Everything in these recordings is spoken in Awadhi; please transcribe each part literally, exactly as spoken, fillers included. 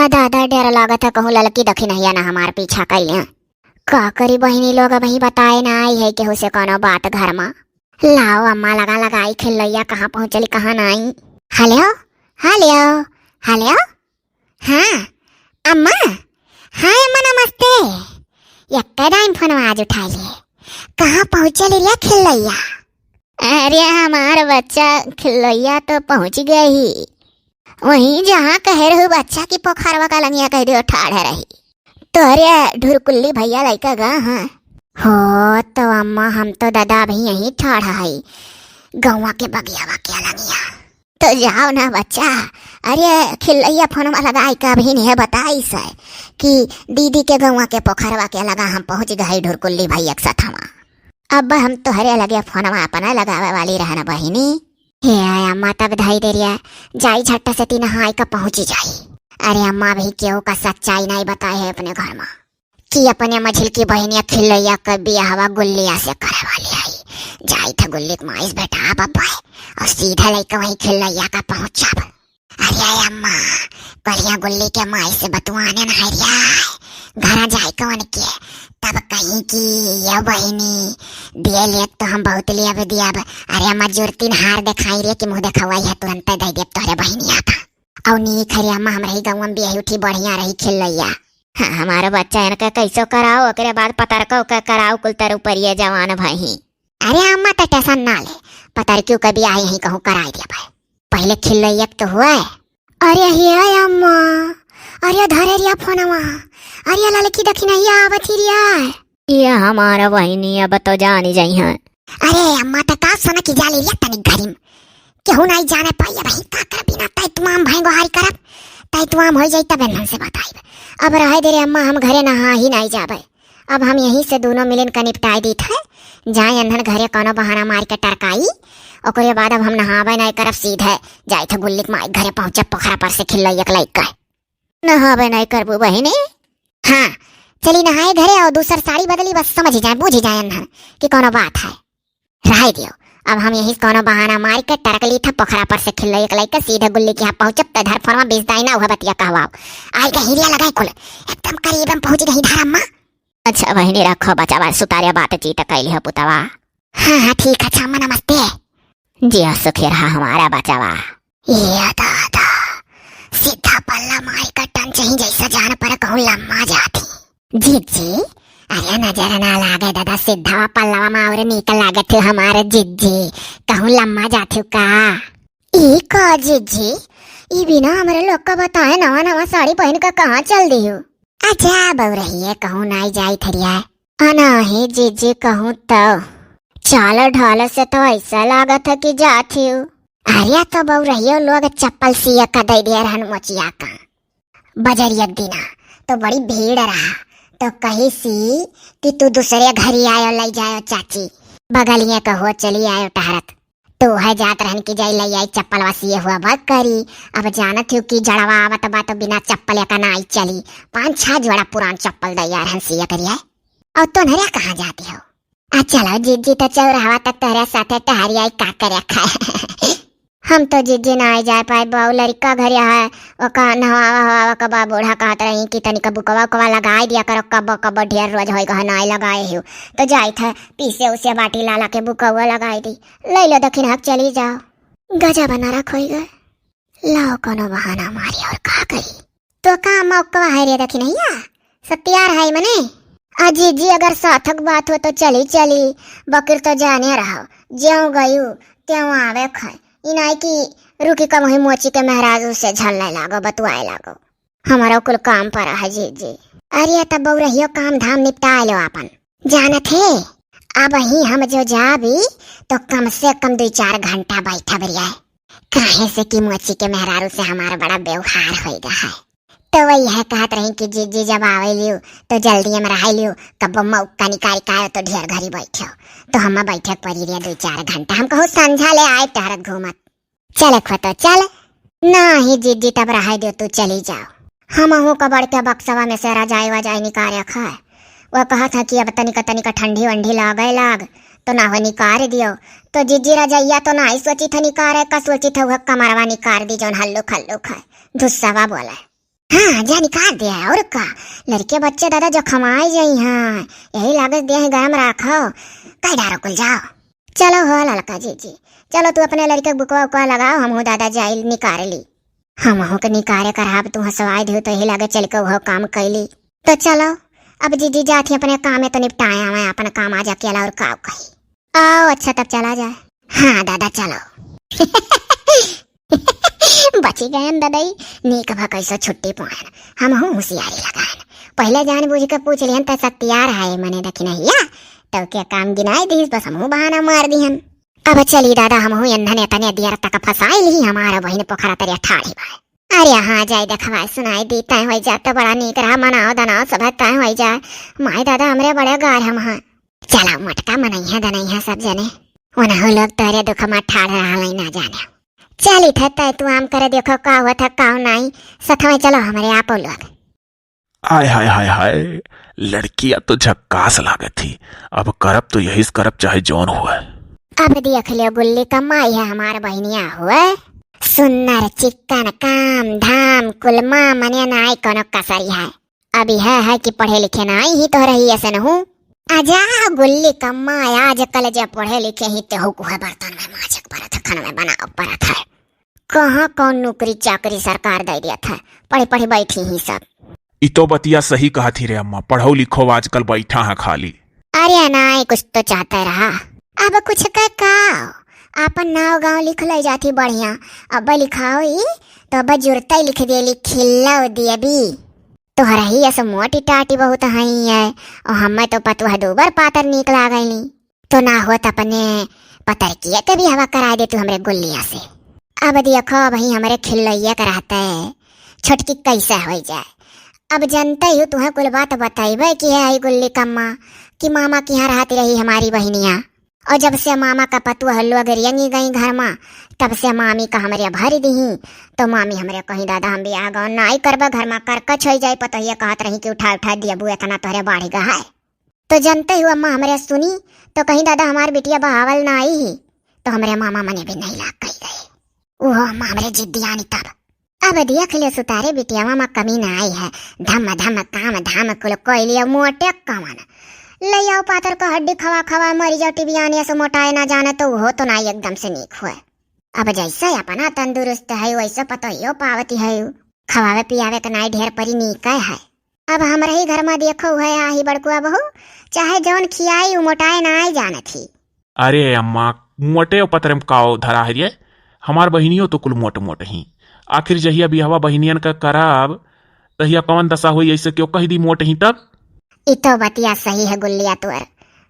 दादा, डर लागत है कहूँ ललकी दखिनहिया ना हमार पीछा कइले। का करी बहिनी लोग, अबहीं बताए ना आई है केहू से कौनो बात घर मा। लाओ अम्मा, लगा लगाई खिल्लैया, कहाँ पहुँचली कहाँ नाई। हेलो, हेलो, हेलो। हाँ अम्मा, हाँ अम्मा नमस्ते। यक्के दाइन फोनवा आज उठाइले। कहाँ पहुँचली रे खिल्लैया? अरे हमार बच्चा खिल्लैया तो पहुँच गई। वहीं जहाँ कहे रहू बच्चा की पोखरवा का लंगिया कह दियो ठाढ़ रही। तोहरे ढुरकुल्ली भैया लइका गा हैं। हो तो अम्मा, हम तो दादा अबहीं यहीं ठाढ़ हई, गौवा के बगियावा के लंगिया। तो जाओ ना बच्चा, अरे खिल्लैया फोनवा लगाई के अबहीं नहीं बताइस है कि दीदी के गौवा के पोखरवा के लगा हम पहुँच गए ढुरकुल्ली भैया के साथ हमा। अब हम तोहरे लगे फोनवा अपना लगावे वाली रहन बहिनी। हे अम्मा, तब धई दे रिया, जाई झट्टा से तीन हाई का पहुँची जाई। अरे अम्मा, अबहीं केहू का सच्चाई नहीं बताए है अपने घर मा कि अपने मझिल की बहिनिया खिल्लैया के बियाहवा गुल्लिया से करे वाली है। जाई थे गुल्ली के माइस बेटा बब्बा और सीधा लइका वहीं खिल्लैया का पहुँचब। अरे अम्मा, करिया गुल्ली के माई से बतुआने न है रिया, घरा जाए कौन के, तब कहीं कि ये बहिनी, दिए लेक तो हम बहुत लियब दियब। अरे अम्मा, जुरतीन हार देखाई रे कि मुँह देखावा है, तुरंते दे देब तोहरे बहिनिया का। और नीक है रे अम्मा, हमरे ही गौवा में बियाही उठी बढ़िया रही खिल्लैया। हाँ, हमारा बच्चा इनका कैसो कराओ, ओकरे बाद पतरको के कराओ, कुल तर ऊपर ये जवान भाई। अरे अम्मा, तो टेंशन ना ले, पतरकियो के बियाह यहीं कहूँ कराई देब। पहले खिल्लैया के तो हुआ। अरे हे अम्मा, अरे धरे रिया फोनवा, अरे ललकी दखिनहिया आवत ही रिया। ये हमारा बहिनी अब तो जानी जाई हैं। अरे अम्मा, तो का सोना की जाली रिया तनिक घरी में। केहू नहीं जाने पाई, अबहीं का कर बिना तय तुआम भाई गोहारी करब, तय तुआम हो जाई तब एन्हन से बताइब। अब रहे दे रे अम्मा, हम घरे नहा ही नहीं जाबे। अब हम यहीं से दोनों मिलिन का निपटाई दीत है। जाए एन्हन घरे कौनो बहाना मार के टरकाई, ओकरे बाद अब हम नहाबे नहीं करब, सीधे जाए थे गुल्ली के माई घरे पहुँचे पोखरा पर से खिल्लैया के लइका। नहाबे नहीं करबू बहिनी? हाँ, चली नहाए घरे और दूसर साड़ी बदली, बस समझ जाए, बूझ जाए एन्हन कि कौनो बात है। रहे दियो, अब हम यहीं से कौनो बहाना मार के टरक ली था पोखरा पर से खिल्लैया के लइका, सीधे गुल्ली के यहाँ पहुँचब, त धर फोनवा बीस दाई ना उहे बतिया कहवाओ। आई गई रिया लगाए कुल, एकदम करीब हम पहुँच गई धार अम्मा। अच्छा बहिनी, रखो बचावा, सुतारिया बातचीत कैली हो पुतवा। हाँ, हाँ, ठीक है, अच्छा अम्मा, नमस्ते। जिया सुखी रहा हमारा बचावा। ये दादा, सीधा पल्ला मार का टंच ही जैसा जान पर कहूँ लम्मा जाती। जिज्जी, अरे नजर ना लागे दादा, सीधा पल्लवा मा और नीक लागत हो हमारे जिज्जी, कहूँ लम्मा जाती का? ई का जिज्जी, ई बिना हमरे लोग का बताए नवा नवा साड़ी पहन के कहाँ चल दी हो? अच्छा बउरहिए, कहूँ नाई जाई थरिया। अनाही जिज्जी कहूँ तो। चाल ढाल से तो ऐसा लागत है कि जात ही हो। अरे तो बउरहियो लोग चप्पल सिया का दे दिया रहन मोचिया का। बजरिया के दिना तो बड़ी भीड़ रहा, तो कही सी कि तू दूसरे घरी आयो, ले जायो चाची, बगलिए का हो चली आयो टहरत। तो है जात रहन की जाई लई आई चप्पलवा सिए हुआ बक करी। अब जानत हो कि जड़वा आवत बा तो बिना चप्पल का नाई चली। पाँच छह जोड़ा पुरान चप्पल दैया रहन सिए करिए। और तोहरे कहाँ जाती हो? आ चलो जिज्जी तो चौराहा तक तोहरे साथे टहरी आई का करे खाए। हम तो जिज्जी नाई जाए पाए बाऊ लड़का घर है। ओका नहवावा हवावा का बा बूढ़ा कहत रही कि तनिक बुकवा उकवा लगाई दिया करो कब कब ढेर रोज होई गह नाई लगाए हो। तो जाई थे पीसे उसे बाटी लाला के बुकवा लगाई दी। ले लो दखिन हक चली जाओ। गजा बना रखोई गए। लाओ कोनो बहाना मारी और का करी? तो का मौका है रे दखिनैया? सत्यार है मने? अजी जी अगर सार्थक बात हो तो चली चली, बकिर तो जाने रहो, ज्यों गयू त्यों आवे खाए। ई नाई कि रुकी कम ही मोची के महाराज उसे झलने लागो, बतुआए लागो। हमारा कुल काम पर है जी जी। अरे तब बउरहियो काम धाम निपटा लो आपन। जानत है, अब ही हम जो जाबी तो कम से कम दो चार घंटा बैठब रिया, काहे से कि मोची के मेहरारू से हमार बड़ा व्यवहार होई रहा है। तो वही है कहत रही कि जिज्जी जब आवे लियो तो जल्दी हम रह लियो, कब मौका निकाल के आयो तो ढेर घरी बैठो। तो हम बैठे पड़ी रिया दो चार घंटा। हम कहू संझा ले आए टहरत घूमत। चले खो तो चल। नाही जिज्जी, तब रहे दो, तू चली जाओ। हमहू का बड़के बक्सवा में से रजाई वजाई निकारे खाए। वो कहत है कि अब तनिका तनिका ठंडी वंडी लागे लाग, तो ना हो निकाल दियो। तो जिज्जी रजैया तो नाही सोची था निकारे का, सोची था वह कमरवा निकाल दी जौन हल्लुक हल्लुक है, धुस्सवा बोले। हाँ, जा निकाल दे, और का? लड़के बच्चे दादा जो खमाई जाई हैं, यही लागत दे है गरम राखो, कह डारो कुल जाओ। चलो हो ललका जीजी, चलो तू अपने लड़के के बुकवा उकवा लगाओ, हमहू दादा जाइल निकारे ली। हमहू के निकारे करहाब तू हंसवाए दियो तो यही लागे चल के वह काम कैली। तो चलो, अब जीजी जात ही अपने काम में तो निपटाए आवे अपन काम आज अकेला और का कही। आओ, अच्छा, तब चला जाए। हाँ दादा, चलो। बची गयन ददई, नीक भा कैसो छुट्टी पायन। हमहू होशियारी लगायन, पहिले जान बूझ के पूछ लिहन त सत्यार है मने दखिनहिया, तब के काम गिनाए दीस, बस हमहू बहाना मार दिहन। अब चली दादा, हमहू एन्हन एतने दियर तक फंसाई ली, हमारा बहिन पोखरा तरिया ठाढ़ी बाय। अरे हाँ, जाए देखवाए सुनाई दी, तय होई जा तो बड़ा नीक रहा, मनाओ दनाओ सब तय होई जा। माई दादा हमरे बड़े गार हम हाँ। चला मटका मनइहा दनइहा सब जने, ओनहु लोग तोरे दुख मा ठाढ़ रहा ना जाने। चली थे तय तू आम करे देखो का हुआ था का नाई, सथवे चलो हमरे आपो लोग। आय हाय हाय हाय, लड़किया तो झक्कास लागत ही। अब करब तो यही से करब चाहे जौन हुआ। अब देख लियो गुल्ली कमाई है हमार बहिनिया हुए। सुन्नर चिक्कन काम धाम कुलमा मने नाई कोनो कसरी है। अब यह है कि पढ़े लिखे नाई ही तो रही ऐसे नहू। आजा गुल्ली कम्मा, आजकल जे पढ़े लिखे ही तेहू को है बर्तन में माजे के परत है, खाना में बनाओ परत है। कहाँ कौन नौकरी चाकरी सरकार दे दिया था, पढ़ी पढ़ी बैठी ही सब। ई तो बतिया सही कहत ही रे अम्मा, पढ़ो लिखो आजकल बैठा है खाली। अरे नाई, कुछ तो चाहते रहा। अब कुछ के का, आपन नाव गाँव लिख ले जाती बढ़िया। अब लिखाओ ई तो अब जुरते लिख देली खिल्लो देवी। तोहरा ही ऐसे मोटी टाटी बहुत हई है, और हमें तो पतुआ दूबर पातर नीक लागैली। तो ना होत अपने पतरकिया के बियाहवा कराए दे तू हमरे गुल्लिया से। अब देखो, अब ही हमरे खिल्लैया के रहते छोटकी कैसे होई जाए। अब जनते ही तुहें कुल बात बतैबे कि है आई गुल्ली कम्मा कि मामा के यहाँ रहती रही हमारी बहिनिया। और जब से मामा का पतुआ लोग रेंगी गई घर मा, तब से मामी का हमरे भरी दीही। तो मामी हमरे कहीं, "दादा, हम बियाह गौन नाई करबे, घर मा करकच होई जाए।" पतोहिया कहत रही कि "उठा उठा दियबू, इतना तोहरे बाढ़ गा है।" तो जनते ही अम्मा हमरे सुनी तो कहीं, "दादा, हमार बिटिया बहावल नाई ही।" तो हमरे मामा मने भी नहीं लाग कही गए। वो अम्मा हमरे जिद्दियानी तब। अब देख ले सुतारे बिटियावा मा कमी ना आई है, धम धम काम धाम कुल कोई लिया मोटे कवन। ले आओ पाथर को हड्डी खवा खवा मरी जाओ टिबियानी ऐसे मोटाए ना जाने तो वो तो ना एकदम से नीक हुए। अब जैसे अपना तंदुरुस्त है वैसे पतोहियो पावती है, खवावे पियावे के नाई ढेर परी नीक है। अब हमरे ही घर मा देखो है आही बड़कुआ बहू, चाहे जौन खियाई उ मोटाए ना आई जानत ही। अरे अम्मा, मोटे पतरे में काओ धरा है रे? हमार बहिनियो तो कुल मोट मोट ही। आखिर जहिया बियाहवा बहिनियन का करब, तहिया कवन दशा होई, ऐसे क्यों कह दी मोट ही तब? ई तो बतिया सही है गुल्लिया तोर,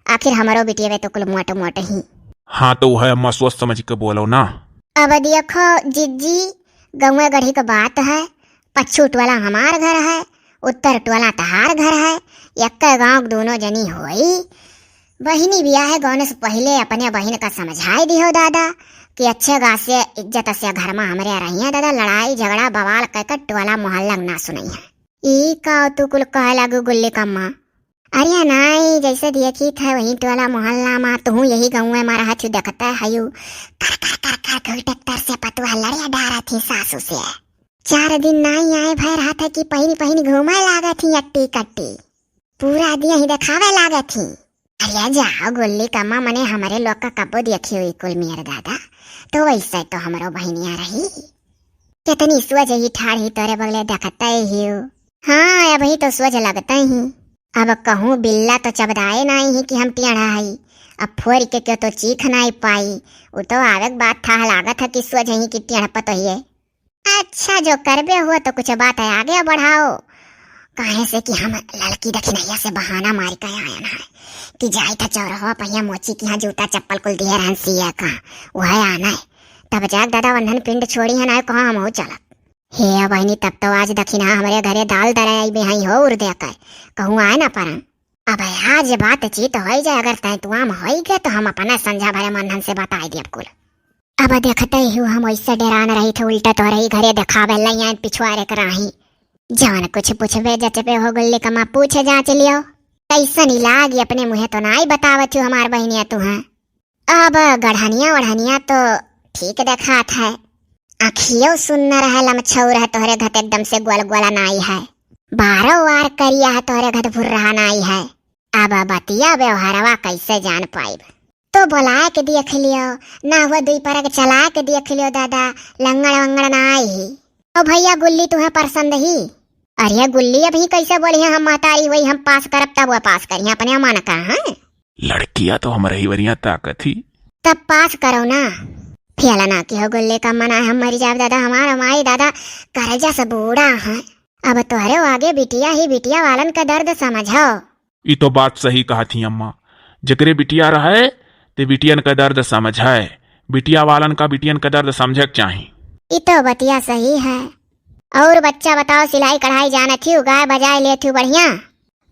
आखिर हमरो बिटियवे तो कुल मोट मोट ही। हाँ तो वह अम्मा सोच समझ के बोलो ना। अब देखो जिज्जी, गौवे गढ़ी के बात है, पच्छू टोला हमार घर है, उत्तर टोला तहार घर है, एक्के गाँव के दोनों जनी होई। बहिनी बियाहे गौने से पहिले अपने बहिन का समझाए दिहो दादा कि अच्छे गा से इज्जत से घर मा हमरे रहिया दादा, लड़ाई झगड़ा बवाल कह के टोला मोहल्ला ना सुनइहा। ई का तू कुल कहे लागू गुल्ली कम्मा? अरे नाई, जैसे देखी था वही टोला मोहल्ला मा, तू यही गाँव मा रहत हूँ, देखता है यू कर कर कर कर घुल ट्रैक्टर से पतुआ लड़े डारा थी सासू से। चार दिन नाई आए भय रहा था कि पहिन पहिन घूमे लागत ही अट्टी कट्टी, पूरा दिन ही दिखावे लागत ही। अरे जाओ गुल्ली कम्मा, मने हमरे लोग का कब्बो देखी हुई कुल मेर दादा, तो वैसे तो हमरो बहिनिया रही। कितनी सोझ ही ठाढ़ी तोरे बगले देखते ही हो। हाँ, अबही तो सोझ लगते ही। अब कहूँ बिल्ला तो चबदाए नाई ही कि हम टेढ़ा हई। अब फोर के क्यों तो चीख नाई पाई। उ तो आवे के बात था, लागत है कि सोझ ही कि टेढ़ पतोहिए। अच्छा, जो करबे हुआ तो कुछ बात है आगे बढ़ाओ। काहे से कि हम लड़की दखिनैया से बहाना मार के आयन है कि जाई था चौरहवा पहिया मोची के यहाँ जूता चप्पल कुल दिए रहन सिया का, वह आना है। तब जाके दादा वन्हन पिंड छोड़ी है ना, कहाँ हम हो चलत। हे बहिनी, तब तो आज दखिनहा हमरे घरे दाल दरे आई बेहाई हो उर दे कर, कहूँ आए ना परन। अब आज बातचीत होई जाए, अगर तय तुआम होई गए तो हम अपना संझा भरे मनन से बताई दियब कुल। अब देखते ही हम वैसे डेरान रही थे, उल्टा तोहरे ही घरे देखावे लइयान पिछुआरे कराही। जवन कुछ पूछबे जचबे हो गुल्ली कम्मा पूछे जांच लियो। कैसन इलागी अपने मुँहे तो नाई बतावत हूँ हमार बहिनिया तू हैं। अब गढ़निया वढ़निया तो ठीक देखात है। अँखियो सुन्नर है, लमछौर है, तोहरे घत एकदम से गोल गोला नाई है। बारो वार करिया है, तोहरे घत भुर्रहा नाई है। अब बतिया व्यवहारवा कैसे जान पाइब? तो बोलाए के देख लियो, ना हुआ दुई परग चलाए के देख लियो दादा, लंगड़ वंगड़ ना आई ही। ओ भैया गुल्ली तुहे पसंद ही? अरे गुल्ली अबहीं कैसे बोली है, हम महतारी हुई, हम पास करब तब वह पास करी, अपने मन का है। लड़किया तो हमरे ही वरिया ताकत ही। तब पास करो ना। फेल ना किहो गुल्ली का मना, हम मरी जाब दादा, हमार माई दादा कर्जा से बूढ़ा है। अब तोहरे आगे बिटिया ही बिटिया वालन का दर्द समझो। ई तो बात सही कहत ही अम्मा, जेकरे बिटिया रहे ते बिटियन का दर्द समझे, बिटिया वालन का बिटियन का दर्द समझे के चाही। ई तो बतिया सही है। और बच्चा बताओ, सिलाई कढ़ाई जानत ही, गाय बजाए लेत ही बढ़िया?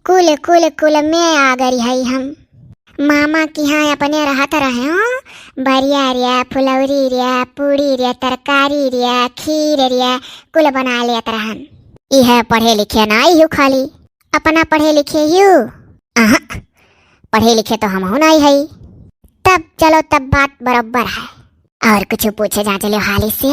कुल कुल कुल में आगरी है हम। मामा किहाँ अपने रहत रहे हो, बरिया रे, फुलौरी रे, पूड़ी रे, तरकारी रे, खीर रे, कुल बना लेत रहन। इहे पढ़े लिखे नाई हु खाली, अपना पढ़े लिखे हु? अहं, पढ़े लिखे तो हमहू नाई हई। तब चलो, तब बात बरोबर है। और कुछ पूछे जाँच ले हाली से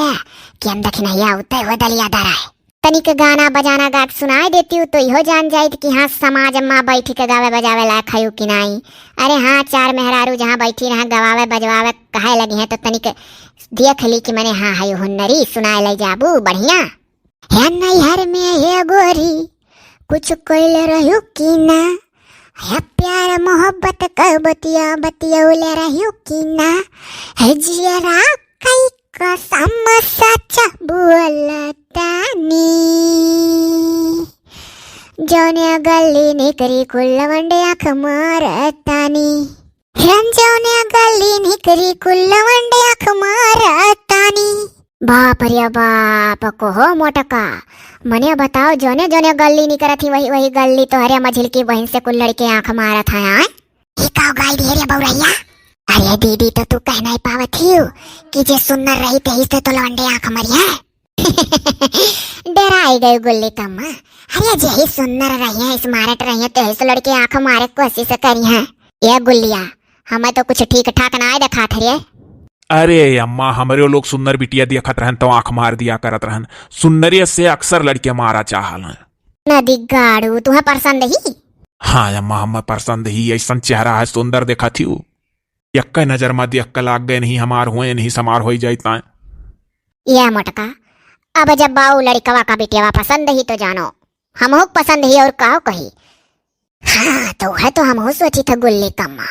कि हम दखिनहिया उते हुए दलिया दर है। तनिक गाना बजाना गा के सुनाए देती हूँ तो इहो जान जाइत कि हाँ, समाज मा बैठी के गावे बजावे लायक हयू कि नाई। अरे हाँ, चार मेहरारू जहाँ बैठी रहे गवावे बजवावे कहे लगी हैं तो तनिक देख ली कि मने हाँ हयू हुन्नरी, सुनाए ले जाबू बढ़िया। हे नैहर में हे गोरी, कुछ कइले रहू कि ना? हे प्यार मोहब्बत क बतिया बतियौले रहू कि ना? हे जियरा कई कसम सच बोलतानी, जौने गली निकरी कुल लवंडे आँख मारतानी। हम जौने गली निकरी कुल लवंडे आँख मारतानी। बाप रे बाप, कहो मोटका, मने बताओ, जौने जौने गली निकरत ही वही वही गली तोहरे मझिलकी बहिन से कुल लड़के आँख मारत हैं, आय? ई का गाई दिहे रे बौरहिया? अरे दीदी, तो तू कह नाई पावत हियो कि जे सुन्नर रही तेही से तो लवंडे आँख मरिया। डराई गई गुल्ली कम्मा। अरे जेही सुन्नर रही है, स्मार्ट रही है, तेही से लड़के आँख मारे के कोशिश करी है। ए गुल्लिया, हमें तो कुछ ठीक ठाक नाई देखात रे। अरे अम्मा, हमरे लोग सुन्नर बिटिया देखत रहन तो आँख मार दिया करत रहन। सुन्नरे से अक्सर लड़के मारा चाहल हैं। नदी गाड़ू, तुहे पसंद ही? हाँ अम्मा, हमें पसंद ही, ऐसन चेहरा है, सुंदर देखत ही। यक्का नजर मा देख के लाग गए नहीं, हमार हुए नहीं, समार होई जाइत ना। या मोटका, अब जब बाऊ लड़कवा का बिटियावा पसंद ही तो जानो, हमहू के पसंद ही और काहो कही। हाँ, तो है तो हमहू सोची था गुल्ली कम्मा।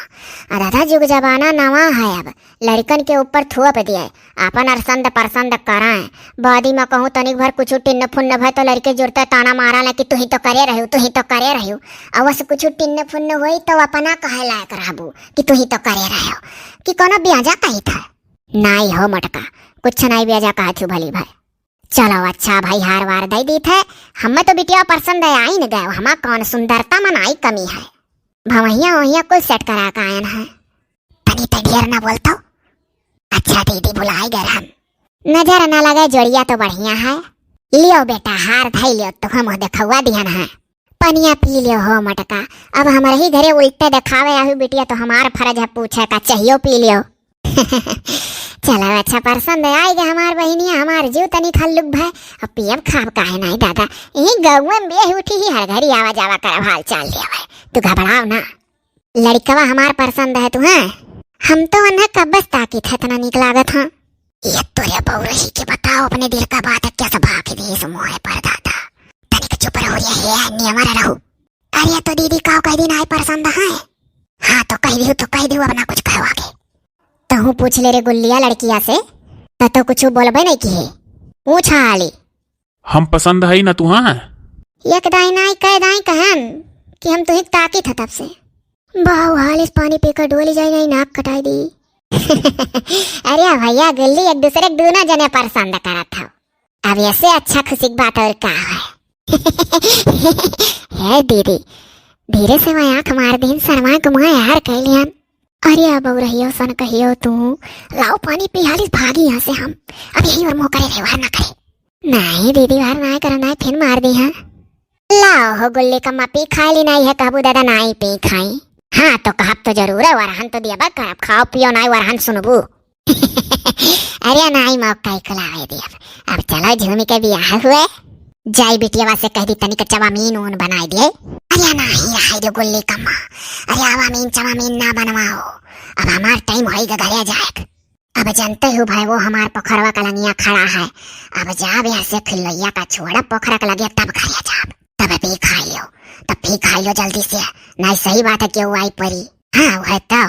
आ दादा, जुग जमाना नवा है, अब लड़कन के ऊपर थोप दिए, आपन अरसंद परसंद कराएं। बादी मा कहूँ तनिक भर कुछ टिन्न फुन्न भय तो लड़के जुड़ते ताना मारा ले कि तू ही तो करे रहू, तू ही तो करे रहू। अवस कुछ टिन्न फुन्न होई तो अपना कहे लायक रहबू कि तू ही तो करे रहो कि कोनो ब्याजा कही था। नाई हो मोटका, कुछ नाई ब्याजा कहा थी भली भाई। चलो अच्छा भाई, हार वार दे दी थे, हमें तो बिटिया पसंद है, आई न गए, हमार कौन सुंदरता मा नाई कमी है। भवैया वहिया कुल सेट करा के आयन है। तनी ते ढेर ना बोलतो। अच्छा दीदी, बुलाए गए हम। नजर ना लगे, जोड़िया तो बढ़िया है। लियो बेटा, हार धई लियो, तुहम देखवा दिहन है। पनिया पी लियो हो मोटका, अब हमरे ही घरे उल्टे देखावे आहू बिटिया तो हमार फर्ज है पूछे का, चाहियो पी लियो। चलो अच्छा, पसंद आई गए हमार बहिनिया, हमार जीव तनी खल्लुक भय। अब पियब खाब काहे नाई दादा, यही गौवे में बेह उठी ही, हर घड़ी आवा जावा करब, हाल चाल लिया है, तू घबराओ ना। लड़कवा हमार पसंद है तू, हाँ? हम तो उन्हें कब्बस ताकित है, इतना नीक लागत हाँ। ये तोरे बौरही के बताओ, अपने दिल का बात है, कैसे भाग दे इस मोहे पर दादा। तनिक चुप रहो, ये है नियमर रहो। अरे तो दीदी का कह दी नाई पसंद है? हाँ तो कह दियो, तो कह दियो, अब ना कुछ कहो आगे। तहूँ पूछ ले रे गुल्लिया लड़किया से, त तो कुछ बोलबे नहीं की है। पूछा आली। हम पसंद है ना तुहाँ? एक दाई नाई कै दाई कहन कि हम तुही ताकित है तब से। बाऊ हालिस पानी पीकर डोली जाई, नाई नाक कटाई दी। अरे भैया गुल्ली एक दूसरे के दोनों जने पसंद करत हौ। अब ऐसे अच्छा खुशी की बात और का है? हे दीदी, धीरे से वह आँख मार दीन, शर्मा के मुँह यार कह लियन। अरे अब रहियो सन कहियो तू, लाओ पानी पी हालिस भागी यहाँ से हम। अब यही और मुँह करे रे, वार ना करे। नहीं दीदी, वार ना करे, ना फिर मार दी है। लाओ हो गुल्ली कम्मा, पी खाई ली नहीं है, कहबू दादा नाई पी खाई। हाँ तो कहब तो जरूर है, वरहन तो दिया बा करब, खाओ पियो नाई वरहन सुनबू। अरे नाहीं, मौका ही कुलावे दिया। अब चलो झूमी के बियाह हुए। जाई बिटियावा से कह दी तनिक चाउमीन ऊन बनाए दिए। अरे नाहीं, रहाई दे गुल्ली कम्मा। अरे आवामीन चाउमीन ना बनवाओ, अब हमार टाइम होई गा घरे जाए। अब जानते हो भाई, वो हमार पोखरवा का लंगिया खड़ा है। अब जाब यहाँ से खिल्लैया का छोड़ा पोखरा के लगे, तब घरे जाब, तब पी खाई लो, तब पी खाई लो जल्दी से, नाहीं सही बात है केहू आई परी। हाँ वह तो।